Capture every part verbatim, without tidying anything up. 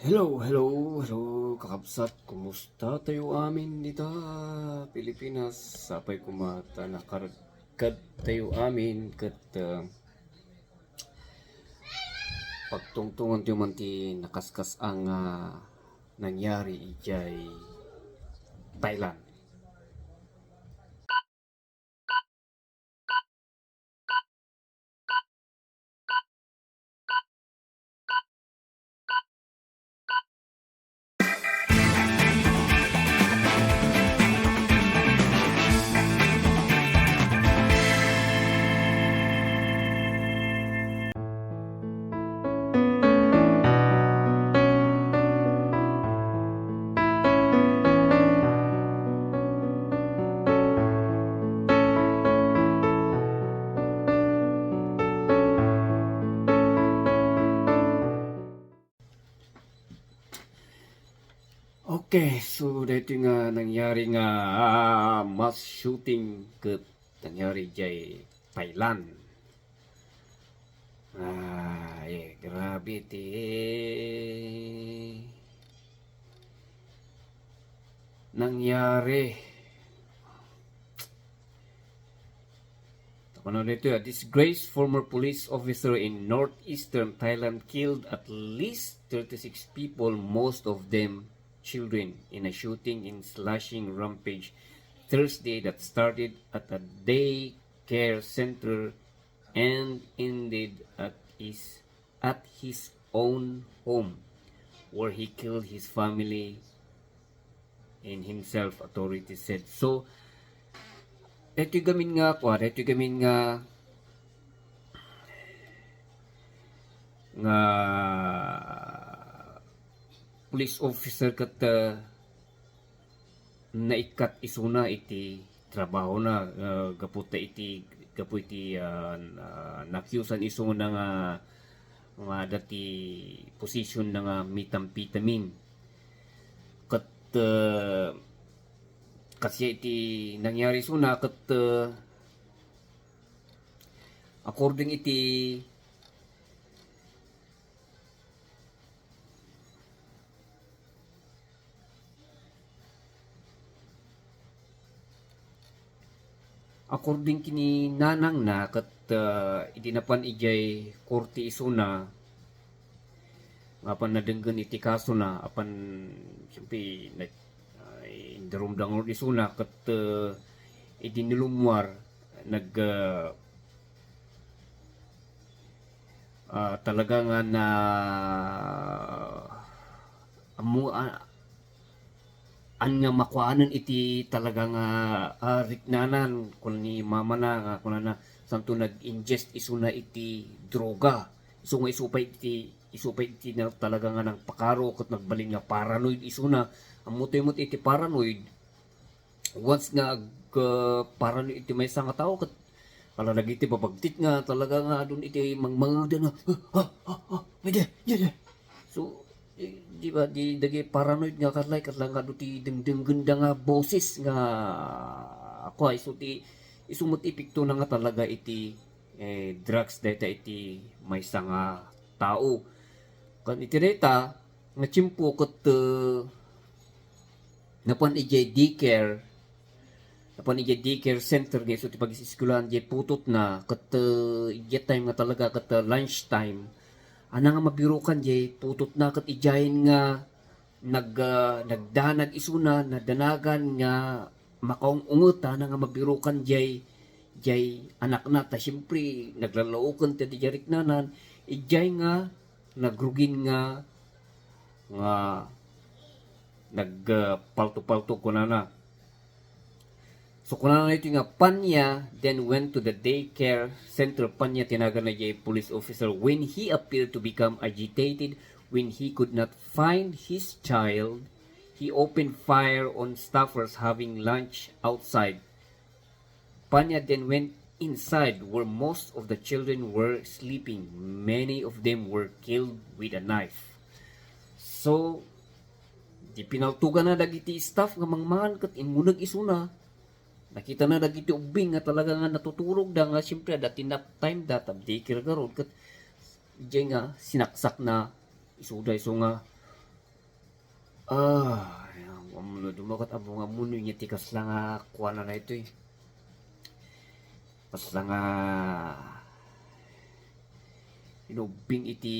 Hello, hello, hello, kakabsat. Kumusta tayo amin dita Pilipinas? Sapay koma ta nakarkad tayo amin ket, ah, pagtungtungan tayo man ti nakaskas-a nga nangyari idiay Thailand. Okay, so daytoy nga nangyari nga, ah, mass shooting ket nangyari jay Thailand. Ay, grabe ti nangyari. Ano dito, a disgraced former police officer in northeastern Thailand killed at least thirty-six people, most of them children, in a shooting and slashing rampage Thursday that started at a daycare center and ended at his, at his own home, where he killed his family and himself, authorities said. So, daytoy gamin nga, kua, daytoy gamin nga, nga police officer ket, uh, naikkat isuna iti trabahona, uh, gapu ta iti, gapu iti, uh, na-, nakiusan isuna nga, nga adda ti position na nga methamphetamine. Ket, uh, kasi iti nangyari isuna ket, uh, according iti According ken ni nanangna ket, ah, idi napan idiay korte isuna, nga apan nadenggen iti kasona, apan siyempre, nag-, ah, indarumdangor isuna ket, ah, idi nilummuar, nag-, ah, ah, talaga nga na ammo, ah, an nga makuanen iti talaga nga, ah, riknanan, kuna ni mamana nga kunana, santo nag-ingest isuna iti droga. Isu nga isu pay iti, isu pay iti na talaga nga nagpakaro ket nagbalin nga paranoid isuna. Ammo tayo met iti paranoid, once nga ag-, ah, paranoid iti maysa nga tao, ket ala dagiti babagtit nga talaga nga adun iti mangmangegda nga, "Ah, ah, ah, ah, maydi, maydi." So, eh, di ba, di dagiti paranoid nga kadlay, kadlay nga adu ti dengdenggenda nga boses nga, ako, isu ti, isu met epektona nga talaga iti, eh, drugs dayta iti maysa nga tao. Ken iti dayta nga tiempo ket, eh, napan idiay daycare, napan idiay daycare center nga isu ti pagis-eskwelahan diay putotna ket, eh, idiay time nga talaga ket, eh, lunch time. Ana nga mabirukan diay putotna ket idiayen nga nag-, ah, nagdanag isuna, nadanagan nga makaung-unget, ana nga mabirukan diay, diay anakna. Ta siempre, naglalaoken ti diay riknanan, idiay nga nagrugin nga, nga nag, ah, palto-palto kunana. So, kunana iti nga, Panya then went to the daycare center. Panya, tinagan na diay police officer, when he appeared to become agitated when he could not find his child. He opened fire on staffers having lunch outside. Panya then went inside where most of the children were sleeping. Many of them were killed with a knife. So, di pinaltogana dagiti staff nga mangmangan ket innguna isuna. Nakitana dagiti ubbing nga talaga nga natuturogda nga siyempre adda ti nap time da, ta daycare garud ket idiay nga sinaksakna isuda isu nga Ah, um, no, dumakat ammo nga ammo no inya ti kasla nga kuana na itoy. Kasla nga inubbing iti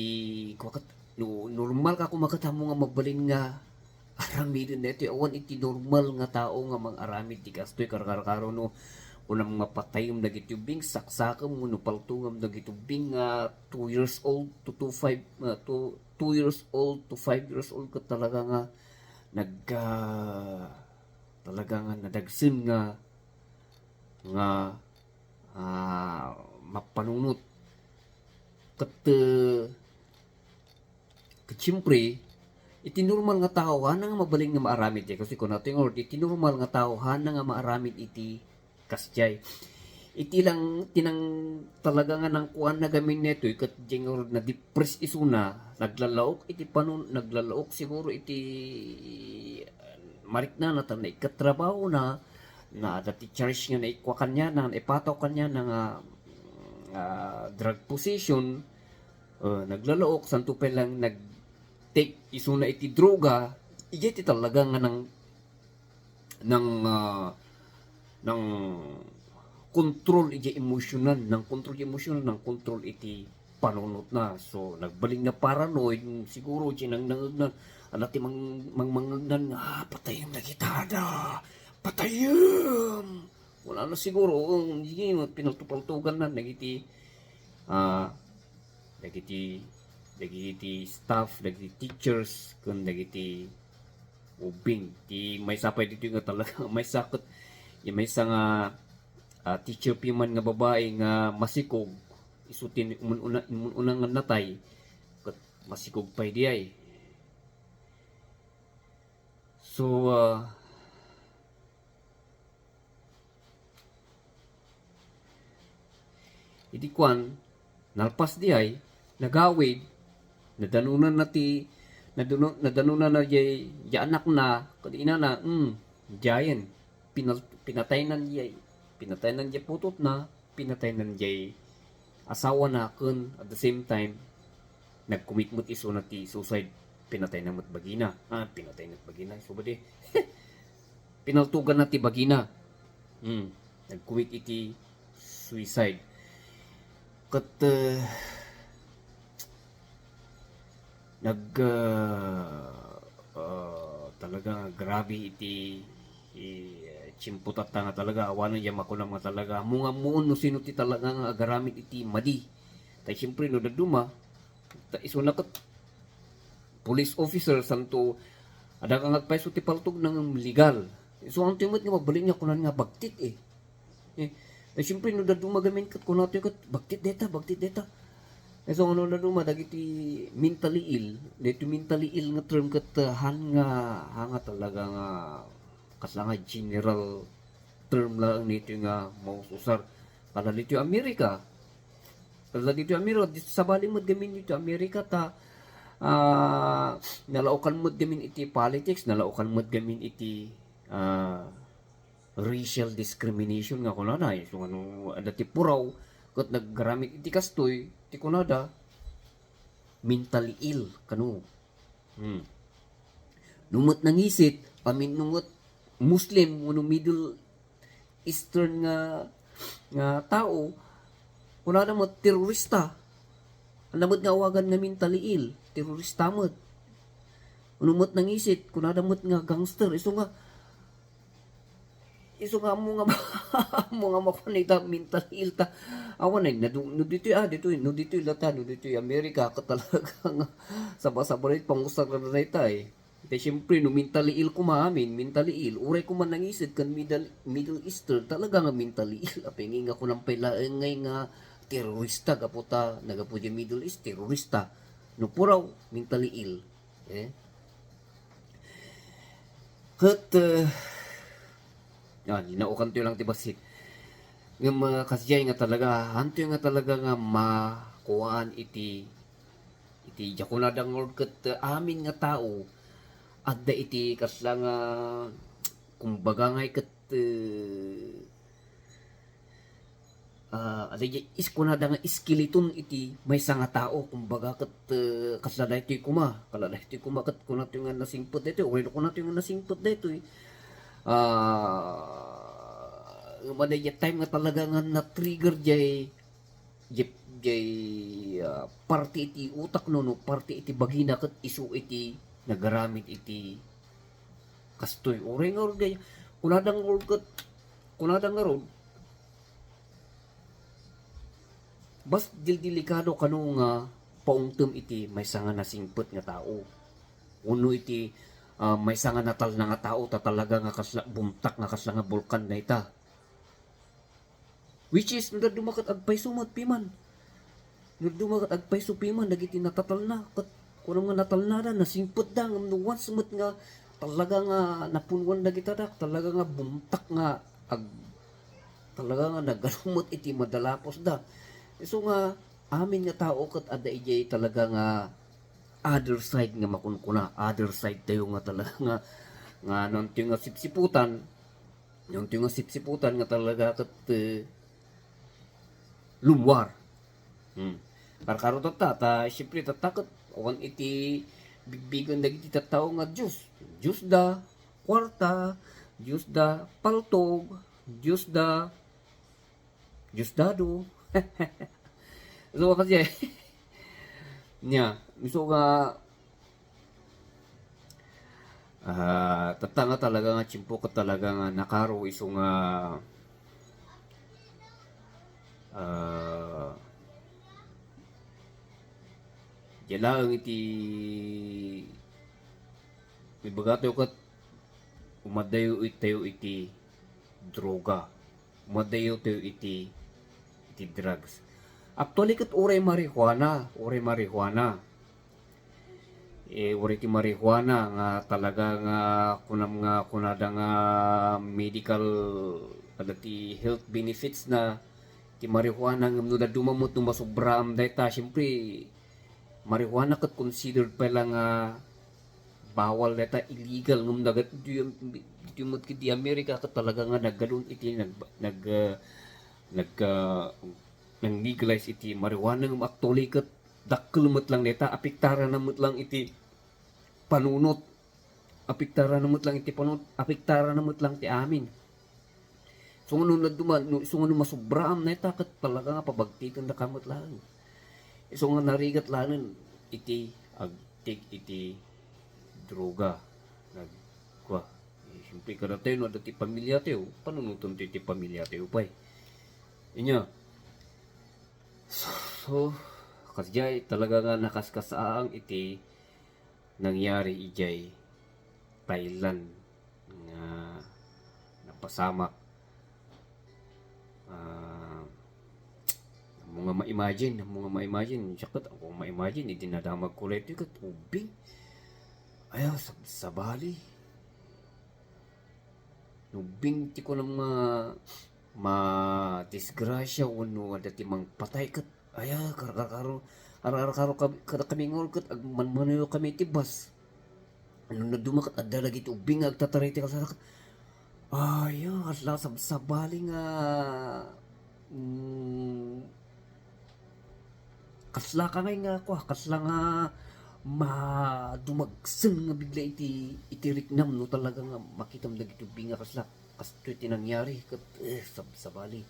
kuakat, no, normal ka kumakat ammo nga mabalin nga aramiden na itoy. Awan iti normal nga tao nga mang-aramid ti kastoy karkarkaro no kunam nga patayem dagiti ubbing, saksakem wenno paltongem dagiti ubbing nga two years old to, to five, ah, to two years old to five years old ket talaga nga nag-, ah, talaga nga nadagsen nga, nga, ah, mapanunot. Ket, eh, ket siyempre, iti normal nga tao, haanna nga mabalin nga maaramid ti, kasi kunana ti Lord, iti normal nga tao, haanna nga maaramid iti kasdiay. Iti lang, tinang talaga nga nangkuan na gamin netoy, ket diay nga na-depress isuna, naglalaok iti panon-, naglalaok siguro iti, ah, mariknana, ta naikkat trabaho na, na adda ti charge nga naikua kaniana, naipataw kaniana nga, ah, drug possession, ah, naglalaok, santo pay lang nag-take isuna iti droga, idiay ti talaga nga nang-, nang-, ah, nangkontrol iti emosyonal, nangkontrol iti emosyonal, nangkontrol iti panunotna. So, nagbalin nga paranoid, siguro, diay nangnangegna, adda ti mang-, mangmangngegnan nga, "Ah, patayem dagita, ada! Patayem!" Wala na siguro, um, di, pinaltupaltugan na, dagiti, ah, dagiti, dagiti staff, dagiti teachers, ken dagiti ubbing. Ti maysa pay ditoy nga talaga, maysa ket, ti maysa nga, ah, teacher piman nga babai nga masikog, isu ti umun-una-, umun-una nga natay, ket masikog pay diay. So, ah, Idi kuan, nalpas diay, nagawid, nadanonanna ti, nadano-, nadanonanna diay, diay anakna, ken inana, hmm, diayen, pinal-, pinataynan diay, pinataynan diay putotna, pinataynan diay asawana, ken at the same time, nag-commit met isuna ti suicide, pinatayna met bagina. Ah, pinatayna met bagina, isu ba di? Pinaltuganna ti bagina. Hmm. Nag-commit iti suicide. Ket, eh, nag-, ah, ah, talaga nga grabe iti, i-, eh, tiempo tatta nga talaga awanen diay makunam nga talaga. Ammo nga ammoon no sino ti talaga nga agaramid iti madi. Ta siyempre no dadduma, ta isuna ket police officer, santo, adda nga agpayso ti paltogna ngem legal. So, antoy met nga mabalin nga kunan nga bagtit, eh. Eh, ta siyempre, no dadduma gamin ket kunatoy ket, "Bagtit dayta, bagtit dayta." Eh, so, no dadduma, dagiti mentally ill, dagiti mentally ill nga term ket, ah, haan nga, haan nga talaga nga, kasla nga general term laeng ditoy nga maus-usar. Kada ditoy Amerika, Kasla ditoy Amerika, di sabali met gamin ditoy Amerika ta, ah, nalaokan met gamin iti politics, nalaokan met gamin iti, ah, racial discrimination nga kunana, eh. So, ano, adda ti puraw, ket nagaramid iti kastoy, ti kunada, mentally ill, kano. Hmm. No met nangisit, amin no met Muslim, wenno Middle Eastern nga, nga tao, kunada met terorista. Ania met nga awagan nga mentally ill, terorista met. Wenno met nangisit, kunada met nga gangster. Isu nga, isu nga ammo nga, ammo nga makuan ita mental ill ta. Awan ay, nadu-, no ditoy, ah, ditoy, no ditoy lata, no ditoy Amerika, ket talaga nga saba-saba na it pangusar na dayta, eh. Iti siyempre, no mentally ill koma amin, mentally ill, uray koma nangisit ken Middle, Middle Eastern, talaga nga mentally ill. Apay nga, nga kunam pay laeng ngay nga terorista gapu ta, nagapu di Middle East, terorista. No puraw, mentally ill. Eh? Ket, eh, ah, linaokan to lang ti bassit. Ngem, ah, kasdiay nga talaga, anto nga talaga nga makuan iti, iti diak kunada nga Lord ket, ah, amin nga tao, adda iti kasla nga, kumbaga nga ket, eh, ah, adda diay is-, kunada nga skeleton iti maysa nga tao, kumbaga ket, eh, kasla daytoy koma, kasla daytoy koma ket kunatoy nga nasingpet daytoy, wenno kunatoy nga nasingpet daytoy. Ah, ngem adda diay time nga talaga nga na-trigger diay, diay, diay, ah, parte iti utak no, no parte iti bagina ket isu iti nagaramid iti kastoy. Uray ngarud, kunada ngarud ket, kunada ngarud, bas-, dil-, delikado kano nga paungtem iti maysa nga nasingpet nga tao. Wenno iti, ah, maysa nga natalna nga tao ta talaga nga kasla bumtak nga kasla nga bulkan dayta. Which is, no dadduma ket agpayso met piman. No dadduma ket agpayso piman dagiti natatalna. Ket kunam nga natalnada, nasingpetda, ngem no once met nga talaga nga napunuan dagita dak, talaga nga bumtak nga ag-, talaga nga nagano met iti madalaposda. Isu nga amin nga tao ket adda idiay talaga nga other side nga makunkuna, other side tayo nga talaga nga, nga nantoy nga sipsiputan, nantoy nga sipsiputan nga talaga ket, eh, lumwar. Hmm. Karkaro tatta, ta, siyempre, tatta ket awan iti bigbigen dagiti tattao nga Dios. Dios da, kwarta, Dios da, paltog, Dios da, Dios dado. So, kasi, nya, so nga, ah, tatta nga talaga nga tiempo ket talaga nga nakaro isu nga, ah, diay laeng iti ibagatayo ket umaddayo itayo iti droga. Umaddayo tayo iti, iti drugs. Actually, ket uray marijuana, uray marijuana. Eh, uray ti marijuana nga talaga nga kunam nga kunada nga medical, kada ti health benefits na ti marijuana, ngem no dadduma met no masubraam dayta, siyempre, marijuana ket considered pay la nga bawal dayta, illegal, ngem nagat-, ditoy, ditoy met iti Amerika ket talaga nga naggalon iti nag-, nag-, ah, nag-, ah, nag-legalize iti marijuana, ngem actually ket dakkel met lang dayta, apektarana met lang iti panunot. Apektarana met lang iti panunot, apektarana met lang ti amin. Isu nga no naduma-, no, isu nga no masubraam dayta ket talaga nga pabagtitendaka met laeng. Isu nga narigat laeng iti agtik iti droga. Nagkua. Eh, siyempre, kadatayo, no, adda ti pamiliatayo, panunoten ti, ti pamiliatayo pay. Inya. So, so, kasdiay talaga nga nakaskasaang iti nangyari idiay Thailand nga napasamak. Ah, ammo nga ma-imagine, ammo nga ma-imagine, siak ket, ammo nga ma-imagine, idi nadamagko daytoy ket ubbing. Ayaw, sab-, sabali. Ubbing ti kunam nga madisgrasya wenno adda ti mangpatay ket, aya, kar-, kar-, karo, ar-, ar-, karo kami, kadakami nga ket agmanmanayo kami iti bus. No naduma ket adda dagiti ubbing nga agtataray iti kalsada ket, aya, kasla sabsabali nga, mm, Kasla ka ngay nga, kua, kasla nga madumagsen nga bigla iti, iti riknam, no talaga nga makitam dagiti ubbing nga kasla. Kastoy ti nangyari, ket, eh, sab-, sabali.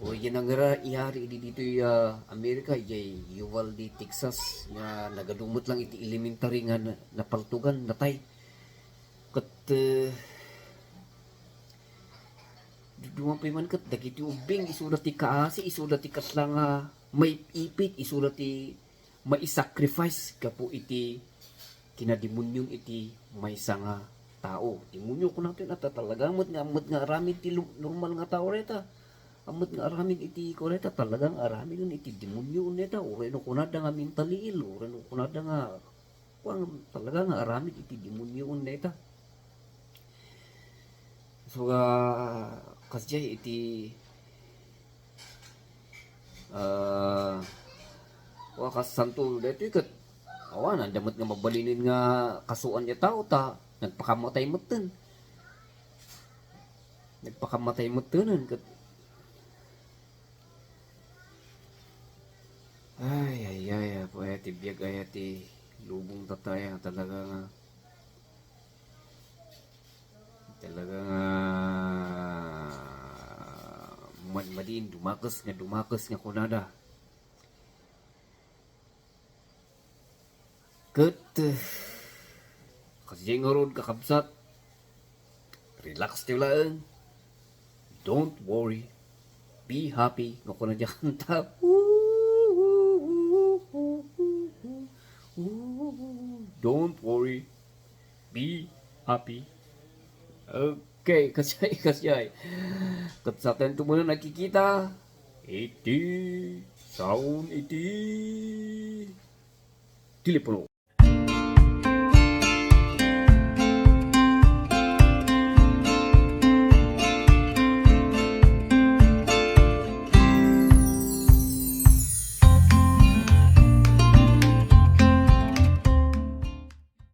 O, yan ang nga iyari idi ditoy, ah, Amerika, ijay Uvalde, Texas, nga nagadu met lang iti elementary nga na-, napaltugan, natay. Ket, eh, duduman pay man ket dagiti ubbing, isuda ti kaasi, isuda ti kasla nga maip-ipit, isuda ti mai-sacrifice gapu iti kinademonyon iti maysa nga tao. Demonyo kunatoy, ta talaga met nga, met nga aramid ti lu-, normal nga tao dayta. Met nga aramid iti, kunata, talaga nga aramid iti demonyo dayta. Uray no kunada nga mentally ill, uray no kunada nga Kuan, talaga nga aramid iti demonyo dayta. So, ah, kasdiay iti, ah, wa kas santo daytoy ket awan, adda met nga mabalinen nga kasuan ti tao ta nagpakamatay metten. Nagpakamatay mettenen ket Ay, ay, ay, apo, ay, ti biag, ay, ti lubong tatta, ay, talaga nga, talaga nga, man, madiin, dumakes nga, dumakes nga kunada. Ket, eh, kasi ngarud, kakabsat, relax tayo laeng. Don't worry. Be happy. Nga kuna diya kanta. Don't worry. Be happy. Okay, kasjay, kasjay. Ket sa tayo tumungan nakikita, iti sound iti telepono.